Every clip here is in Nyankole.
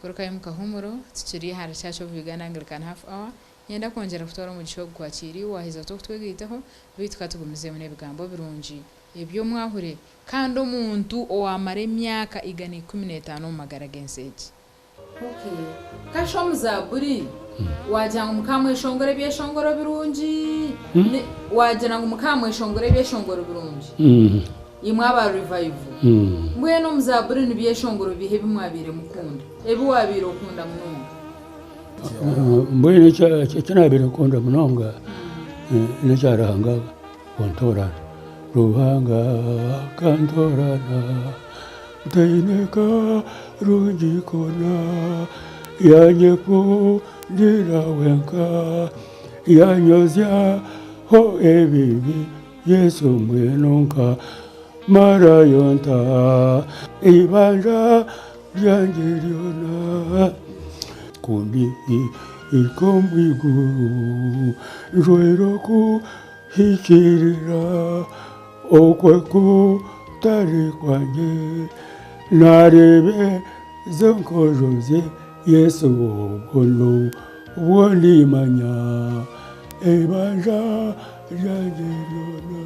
Garukayo omu kahuumuro, tukiri ahari Church of Uganda Anglican Half Hour. Niinyenda kwongyera kutwara omugisha ogu kwakiira iwe waaheza ota okutwegaitaho, beitu ka tugumizeemu n'ebigambo birungi eby'omwahure kandi omuntu owaamara emyaka 115 omu magara g'ensi egi. Okay. Kasha omu Zaaburi waagira ngu mukaamweshongora ebyeshongoro birungi, waagira ngu mukaamweshongora ebyeshongoro birungi. Imwe aba Revival, mbwenu omu Zaaburi ni byeshongoro biiha ebi mwabaire mukunda, ebi waabaire okunda munonga? Mbwenu eki naabaire nkunda munonga n'ekya Ruhanga kuntoorana. Ruhanga akantoorana ntaine karungi koona, yanyekundira wenka, yanyozyaho ebibi. Yesu mbwenu nka marayo nta eibanja ryangye ryona ku ndihika omu iguru njwaire okuhikiirira okwo kutari kwangye nareeba ezo nkojo ze Yesu obwo nibwo ndimanya eibanja ryangye ryona.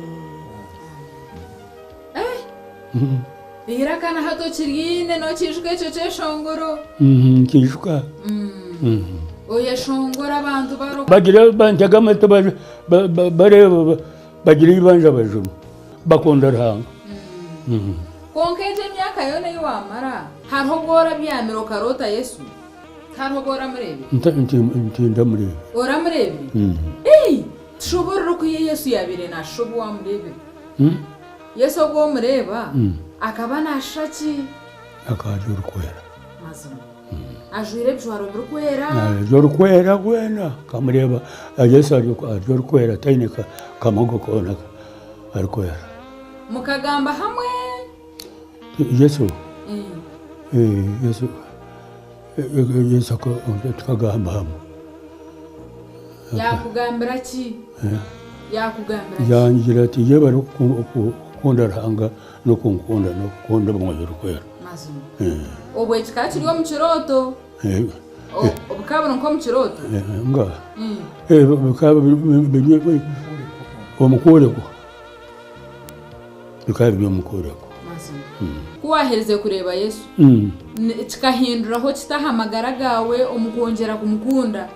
Eiraka na hati okiriine nokiijuka ekyo kyeshongoro? Nkiijuka. Oyeshongora abantu baro. Bagira bantega amatu bareeba bagira eibanja bajunwa bakunda Ruhanga. Kwonka egyo emyaka yoona ei waamara, hariho obu orabyamire okaroota Yesu? Tihariho obu oramureebire? Tindamureebire. Oramureebire? Ei! Tushoboorore oku Yesu yaabaire naashusha obu waamureebire. Yesu obu omureeba, akaba naashusha ki? Akaba ari orikwera. Mazima. Ajwaire ebijwaro birikwera. Ari orikwera weena. Nkamureeba Yesu ari orikwera taine kamogo koona arikwera. Mukagamba hamwe? Yesu, Yesu, Yesu tukagamba hamwe. Yaakugambira ki? Yaakugambira ki? Yangira ati, Yebare kukunda Ruhanga n'okunkunda n'okukunda Omwoyo Orikwera. Mazima. Obwo kikaba kiri omu kirooto? Bukaba buri nk'omu kirooto? Nga. Bikaba biri omu kworekwa. Bikaba biri omu kworekwa. Mazima. Ku waaherize kureeba Yesu, kikahinduraho kita aha magara gaawe omu kwongyera kumukunda?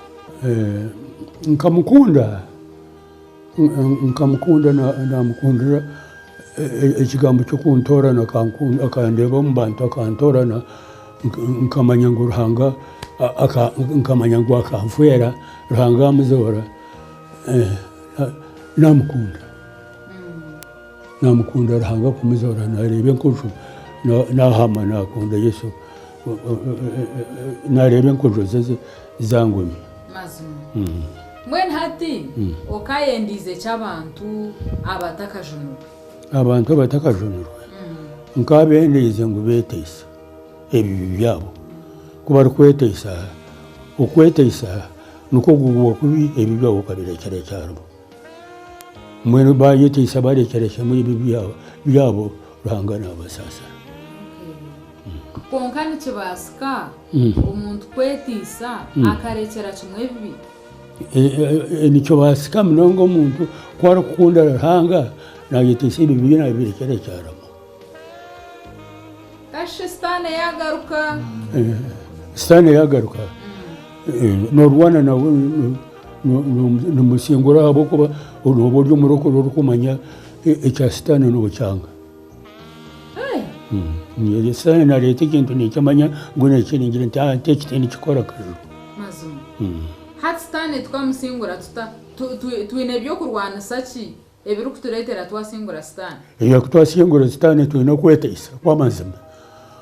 Nkamukunda, nkamukunda naamukundira ekigambo ky'okuntoorana akandeeba omu bantu akantoorana nkamanya ngu Ruhanga nkamanya ngu akanfeera Ruhanga amuzoora naamukunda. Naamukunda Ruhanga kumuzoora naareeba enkojo naahama naakunda Yesu naareeba enkojo ze zangumya. Mazima. Mbwenu hati okaayendiize ki abantu abatakajunirwe? Abantu abatakajunirwe nkaabendiize ngu beeteise ebibi byabo. Ku barikweteisa, okweteisa nikwo kugubwa kubi ebibi byabo okabirekyera kyarimu. Mbwenu bayeteisa barekyera kimwe ebibi byabo, Ruhanga nabasaasira. Kwonka nikibaasika omuntu kweteisa akarekyera kimwe ebibi? Nikibaasika munonga omuntu ku arikukunda Ruhanga nayeteisa ebibi bye nabirekyera kyarama. Kasha Sitaane yaagaruka. Sitaane yaagaruka, noorwana nawe nomusingura ahabw'okuba nooba ori omurokore orikumanya ekya Sitaane nookyanga. Sitaane naareeta ekintu ninkimanya ngu eki ningira nti ati eki tindikikora kaju. Mazima. Hati Sitaane tukamusingura tuta? Twine by'okurwanisa ki? Ebirikutureetera twasingura Sitaane. Ku twasingura Sitaane twine okweteisa okw'amazima.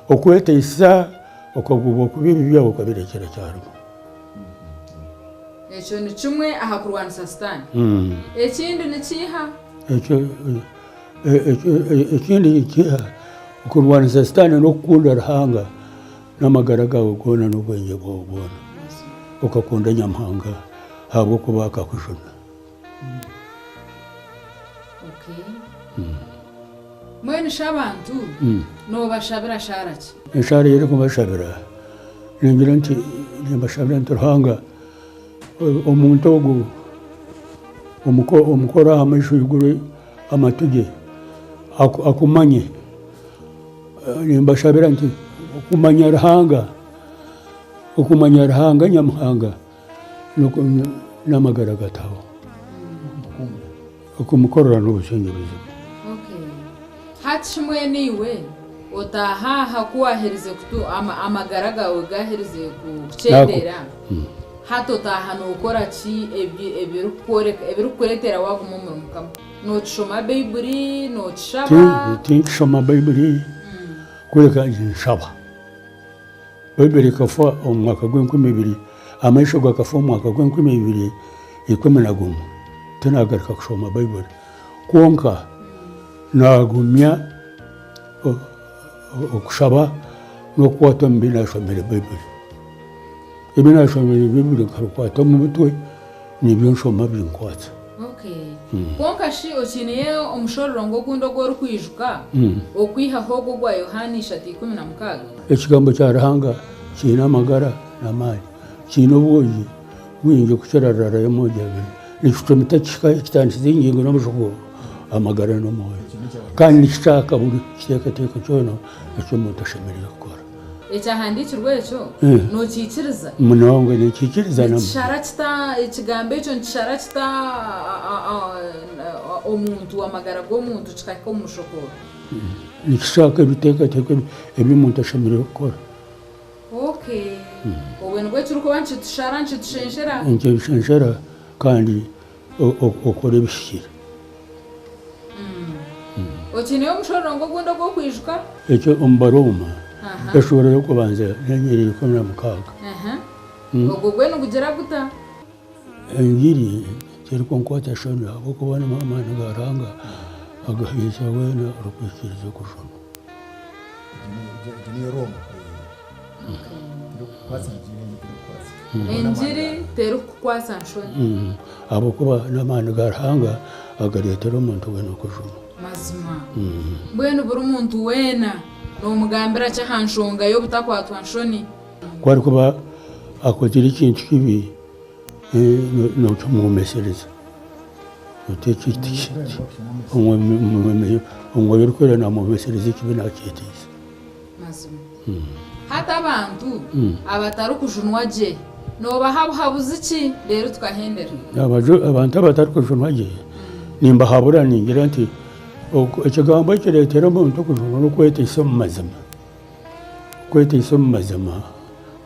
Okweteisa okagubwa kubi ebibi byawe okabirekyera kyarumwe. Ekyo ni kimwe aha kurwanisa Sitaane. Ekindi ni kiiha? Ekindi ni kiiha? Okurwanisa Sitaane n'okukunda Ruhanga n'amagara gaawe goona n'obwengye bwawe bwona. Okakunda Nyamuhanga ahabw'okuba akakujuna. Mbwenu shi abantu noobashabira shaara ki? Eshaara ei ndikubashabira Ningira nti nimbashabira nti Ruhanga omuntu ogu omukore aha maisho oigure amatu ge akumanye. Nimbashabira nti okumanya Ruhanga, okumanya Ruhanga Nyamuhanga n'amagara agatahwaho. Okumukorera n'obusingye buzima. Okay. Hati shi mbwenu iwe otaaha aha ku waaherize kutu ama amagara gaawe gaaherize kukyendera, hati otaaha nookora ki ebi ebirikukworeka ebirikukureetera waaguma omuri Mukama? Nookishoma Baiburi, nookishaba? Tinkishoma Baiburi kureka nshaba. Baiburi ekafa omu mwaka gw'enkumi ibiri, amaisho gakafa omu mwaka gw'enkumi ibiri 11. Tinagaruka kushoma Baiburi. Kwonka nagumya okushaba n'okukwata omu bi nashomire Baiburi. Ebi nashomire Baiburi nkabikwata omu mutwe, nibyo nshoma binkwatsa. Kwonka shi okiineyo omushororongo ogundi ogu orikwijuka okwihaho ogwo ogwa Yohaana 3:16? Ekigambo kya Ruhanga kiine amagara n'amaani. Kiine obwogi bwingi kukira rurara y'omwogi abiri. Nikicumita kihika ahu kitandisize engingo n'obujugo, amagara n'omwoyo. Kandi nikicaaka buri kiteekateeko kyona eki omuntu ashemereire kukora. Ekyahandiikirwe ekyo nokiikiriza? Munonga ninkiikiriza. Nikishara kita, ekigambo ekyo nikishara kita omuntu, amagara g'omuntu kikahika omu mushokooro? Nikishaka ebiteekateeko ebi omuntu ashemereire kukora. Okay. Obwe nibwo ekirikuba nikitushara, nikitushenshera? Nikitushenshera kandi okora ebihikire. Okiineyo omushororongo ogundi ogw'okwijuka? Ekyo omu Barooma, eshuura y'okubanza n'enyiriri 16. Ogwo gwe nigugira guta? Engiri terikunkwata shoni ahabw'okuba nimu amaani ga Ruhanga agahaisa weena orikwikiriza okujunwa. Engiri terikukukwatsa nshoni. Ahabw'okuba n'amaani ga Ruhanga agareetera omuntu weena okujunwa. Mazima. Mbwenu buri muntu weena noomugambira ki aha nshonga y'obutakwatwa nshoni? Ku arikuba akozire ekintu kibi, nookimwomesereza oti eki tikihikire. Omwoyo Orikwera naamwomesereza ekibi naakyeteisa. Mazima. Hati abantu abatarikujunwa gye noobaha buhabuzi ki? Reero tukahendera. Abantu abatarikujunwa gye nimbahabura ningira nti ekigambo ekireetera omuntu okujunwa n'okweteisa omu mazima. Okweteisa omu mazima,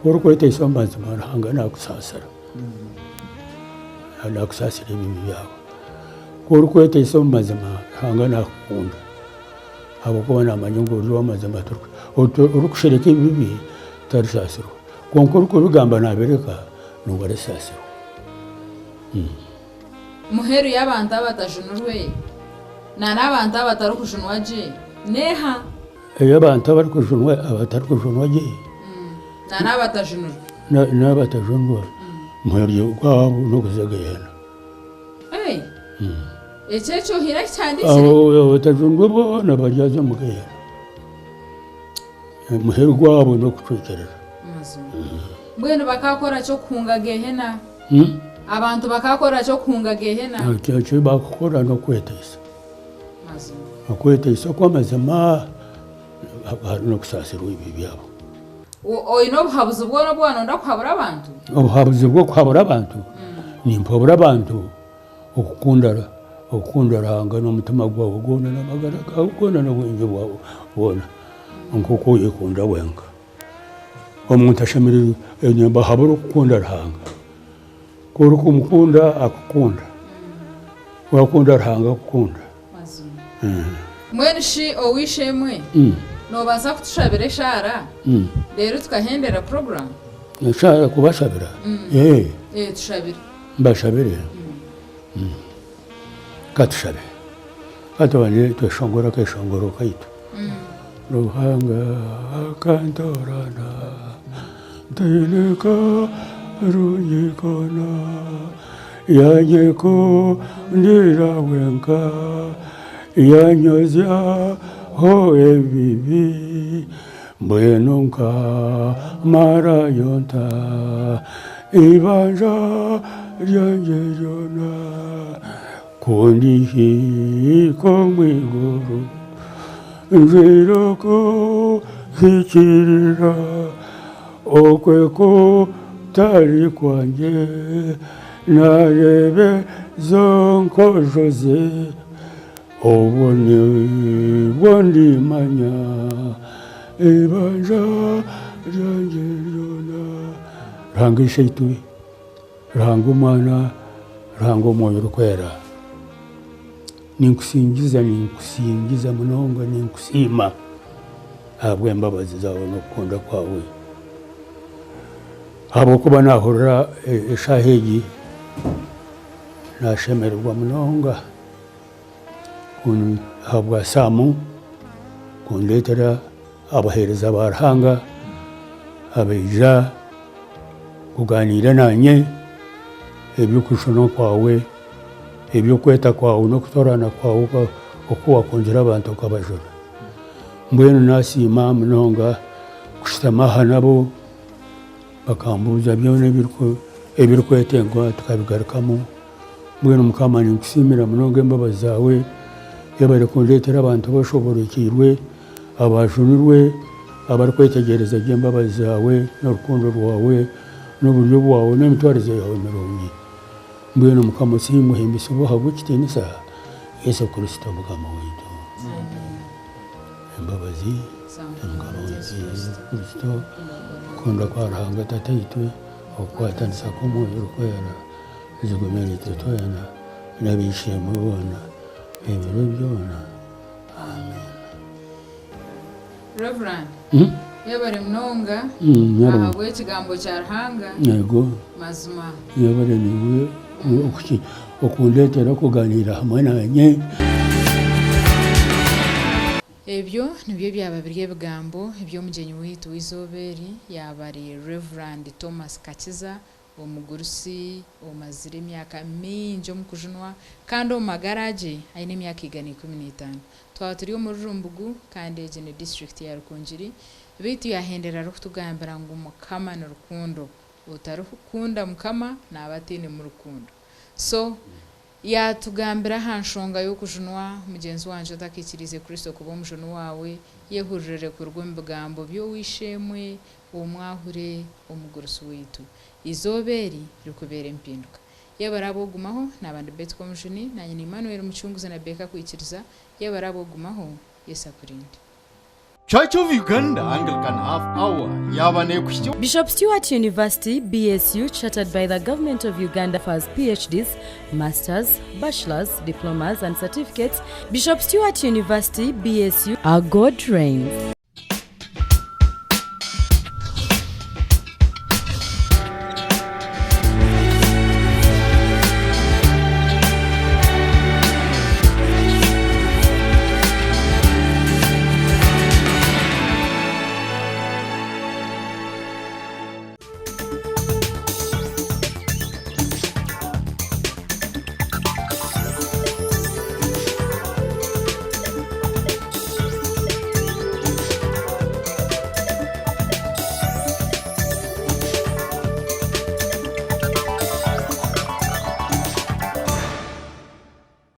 ku orikweteisa omu mazima Ruhanga naakusaasira, naakusaasira ebibi byawe. Ku orikweteisa omu mazima Ruhanga naakukunda ahabw'okuba naamanya ngu ori ow'amazima orikushereka ebibi tarisaasirwa kwonka orikubigamba naabireka niwe arisaasirwa. Muheru y'abantu abatajunirwe n'abantu abatarikujunwa gye n'eha? Ey'abantu abarikujunwa abatarikujunwa gye. N'abatajunirwe. N'abatajunirwe muheru gwabo n'okuza gehena. Ekyo eki ohaire akihandiikire? Abo abatajunirwe boona baryaza omu gehena. Muheru gwabo n'okucwekyerera. Mazima. Mbwenu bakaakora ki okuhunga gehena? Abantu bakaakora ki okuhunga gehena? Eki baakukora n'okweteisa. Okweteisa okw'amazima harimu n'okusaasirwa ebibi byabo. Oine obuhabuzi bwona obu waanoyenda kuhabura abantu? Obuhabuzi bw'okuhabura abantu, nimpabura abantu okukunda okukunda Ruhanga n'omutima gwawe gwona n'amagara gaawe goona n'obwengye bwawe bwona nk'oku oyekunda wenka. Omuntu ashemereire, nimbahabura okukunda Ruhanga. Ku orikumukunda akukunda, wakunda Ruhanga akukunda. Mbwenu shi ow'eishe-emwe, noobaasa kutushabira eshaara reero tukahendera puroguraamu? Eshaara kubashabira? Ee. Tushabire. Mbashabire? Ka tushabe. Ka tubanze tweshongore akeshongoro kaitu. Ruhanga akantoorana ntaine karungi koona, yanyekundira wenka, yanyozyaho ebibi. Mbwenu nkamarayo nta eibanja ryangye ryona, ku ndihika omu iguru njwaire okuhikiirira okwe kutari kwangye, naareeba ezo nkojo ze. Obwo nibwo ndimanya eibanja ryangye ryona. Ruhanga Isheitwe, Ruhanga Omwana, Ruhanga Omwoyo Orikwera, ninkusingiza, ninkusingiza munonga, ninkusiima ahabw'embabazi zaawe n'okukunda kwawe. Ahabw'okuba naahurira eshaaha egi, naashemererwa munonga. Ahabwa Saamu kundeetera abaheereza ba Ruhanga abaija kugaaniira naanye eby'okushoma kwawe, eby'okweta kwawe n'okutoorana kwawe oku waakungire abantu okabajuna. Mbwenu naasiima munonga kushutama aha nabo bakambuuza byona ebirikwetengwa tukabigarukamu. Mbwenu Mukama ninkusiimira munonga embabazi zaawe, yebare kundeetera abantu abashoboorokiirwe, abaajunirwe, abarikwetegyereza gye embabazi zaawe n'orukundo rwawe n'oburyo bwawe n'emitwarize yaawe mirungi. Mbwenu Mukama osiimwe ohimbisibwe ahabw'ekitiinisa Yesu Kristo Mukama waitu. Embabazi za Mukama waitu Yesu Kristo, okukunda kwa Ruhanga Tataitwe, okukwatanisa kw'Omwoyo Orikwera, Zigumire itwe twena n'ab'eishe-emwe boona ebiro byona. Amiina. Reverand, yebare munonga ahabw'ekigambo kya Ruhanga. Yego. Mazima. Yebare naiwe okundeetera okuganiira hamwe nanye. Ebyo nibyo byaba biri ebigambo eby'omugyenyi waitu w'eizooba eri, yaaba ari Rev. Thomas Kakiza Omugurusi omazire emyaka mingi omu kujunwa kandi omu magara agye aine emyaka 115. Twaba turi omuri Rumbugu kandi egi ni disiturikiti ya Rukungiri beitu yahendera arikutugambira ngu Mukama ni rukundo, otarikukunda Mukama naaba atainemu rukundo. So Yaatugambira aha nshonga y'okujunwa, Mugyenzi wangye otakaikiriize Kristo kuba omujuni waawe, yehuririre kuruga omu bigambo by'ow'eishe-emwe omwahure omugurusi waitu. Eizooba eri rikubeera empinduka. Yebare ahabw'okugumaho, naaba ndi Betty Komujuni, naanye ni Emmanuel Mucunguzi na Baker Kwikiriza, yebare ahabw'okugumaho, Yesu akurinde. Church of Uganda Anglican Half Hour yaaba neekuhikya. Bishop Stuart University, BSU, chartered by the Government of Uganda offers PhDs, Masters, Bachelors, Diplomas and Certificates Bishop Stuart University, BSU, Our God Reigns.